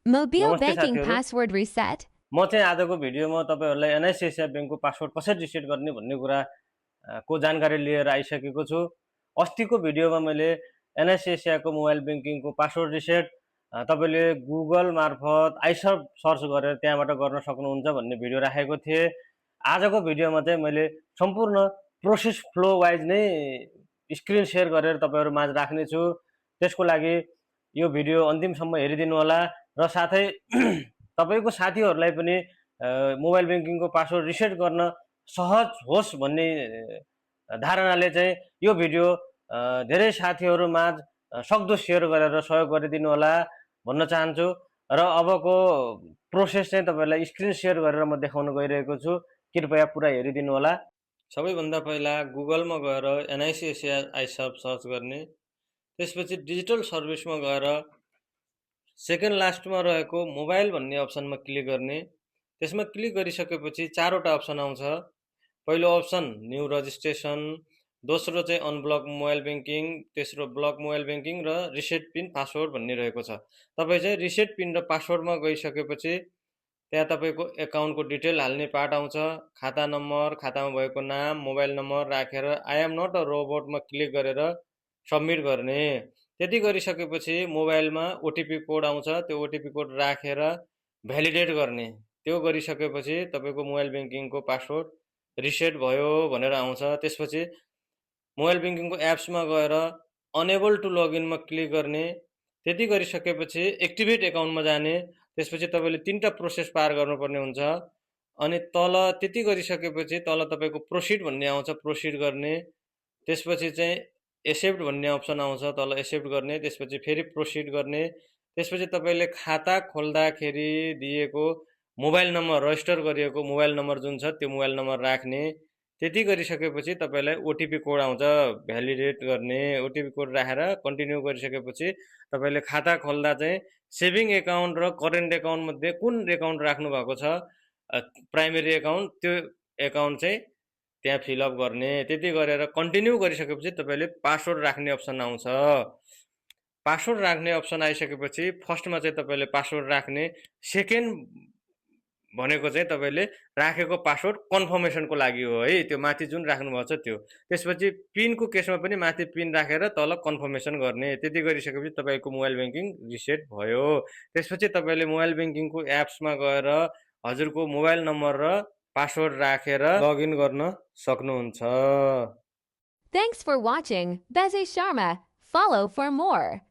Mobile नमस्ते banking साथीहरु password reset. म चाहिँ आजको भिडियोमा तपाईहरुलाई एनआइसिआइसिआई बैंकको पासवर्ड कसरी रिसेट गर्ने भन्ने कुरा को जानकारी लिएर आइसकेको छु। अस्तिको भिडियोमा मैले एनआइसिआइसिआई को मोबाइल बैंकिङको पासवर्ड रिसेट तपाईले गुगल मार्फत आइसर्भ सर्च गरेर त्यहाँबाट गर्न सक्नुहुन्छ भन्ने भिडियो राखेको थिए। आजको भिडियोमा चाहिँ मैले सम्पूर्ण प्रोसेस फ्लो वाइज नै स्क्रिन शेयर गरेर तपाईहरु माझ राख्ने छु। त्यसको लागि यो भिडियो अन्तिमसम्म हेरिदिनु होला र साथै तपाईको साथीहरुलाई पनि मोबाइल बैंकिङको पासवर्ड रिसेट गर्न सहज होस् भन्ने धारणाले चाहिँ यो भिडियो धेरै साथीहरु माझ सक्दो शेयर गरेर सहयोग गरिदिनु होला भन्न चाहन्छु र अबको प्रोसेस चाहिँ तपाईहरुलाई स्क्रिन शेयर गरेर म देखाउन गइरहेको छु। कृपया पुरा हेरिदिनु होला। सबैभन्दा पहिला गुगलमा गएर एनआइसिआइसिआई आइसर्भ सर्च गर्ने, त्यसपछि डिजिटल सर्भिसमा गएर सेकेन्ड लास्टमा रहेको मोबाइल भन्ने अप्सनमा क्लिक गर्ने। त्यसमा क्लिक गरिसकेपछि चारवटा अप्सन आउँछ। पहिलो अप्सन न्यू रजिस्ट्रेसन, दोस्रो चाहिँ अनब्लक मोबाइल बैंकिङ, तेस्रो ब्लक मोबाइल बैंकिङ र रिसेट पिन पासवर्ड भन्ने रहेको छ। तपाई चाहिँ रिसेट पिन र पासवर्डमा गइसकेपछि त्यहाँ तपाईको एकाउन्टको डिटेल हाल्ने पार्ट आउँछ। खाता नम्बर, खातामा भएको नाम, मोबाइल नम्बर राखेर आई एम नट अ रोबोटमा क्लिक गरेर सबमिट गर्ने। त्यति गरिसकेपछि मोबाइलमा ओटिपी कोड आउँछ। त्यो ओटिपी कोड राखेर भ्यालिडेट गर्ने। त्यो गरिसकेपछि तपाईको मोबाइल बैंकिङको पासवर्ड रिसेट भयो भनेर आउँछ। त्यसपछि मोबाइल बैंकिङको एप्समा गएर अनेबल टु लगइनमा क्लिक गर्ने। त्यति गरिसकेपछि एक्टिभेट एकाउन्टमा जाने। त्यसपछि तपाईले तीनटा प्रोसेस पार गर्नुपर्ने हुन्छ। अनि तल त्यति गरिसकेपछि तल तपाईको प्रोसिड भन्ने आउँछ, प्रोसिड गर्ने। त्यसपछि चाहिँ एक्सेप्ट भन्ने अप्सन आउँछ, तल एक्सेप्ट गर्ने। त्यसपछि फेरि प्रोसिड गर्ने। त्यसपछि तपाईले खाता खोल्दाखेरि दिएको मोबाइल नम्बर, रजिस्टर गरिएको मोबाइल नम्बर जुन छ त्यो मोबाइल नम्बर राख्ने। त्यति गरिसकेपछि तपाईलाई ओटिपी कोड आउँछ, भ्यालिडेट गर्ने। ओटिपी कोड राखेर कन्टिन्यू गरिसकेपछि तपाईले खाता खोल्दा चाहिँ सेभिङ एकाउन्ट र करेन्ट एकाउन्ट मध्ये कुन एकाउन्ट राख्नु भएको छ प्राइमेरी एकाउन्ट, त्यो एकाउन्ट चाहिँ त्यहाँ फिलअप गर्ने। त्यति गरेर कन्टिन्यू गरिसकेपछि तपाईले पासवर्ड राख्ने अप्सन आउँछ। पासवर्ड राख्ने अप्सन आइसकेपछि फर्स्टमा चाहिँ तपाईले पासवर्ड राख्ने, सेकेन्ड भनेको चाहिँ तपाईले राखेको पासवर्ड कन्फर्मेसनको लागि हो है, त्यो माथि जुन राख्नु भएको छ त्यो। त्यसपछि पिनको केसमा पनि माथि पिन राखेर तल कन्फर्मेसन गर्ने। त्यति गरिसकेपछि तपाईको मोबाइल बैंकिङ रिसेट भयो। त्यसपछि तपाईले मोबाइल बैंकिङको एप्समा गएर हजुरको मोबाइल नम्बर र पासवर्ड राखेर लगइन गर्न सक्नुहुन्छ। Thanks for watching. Beze Sharma. Follow for more.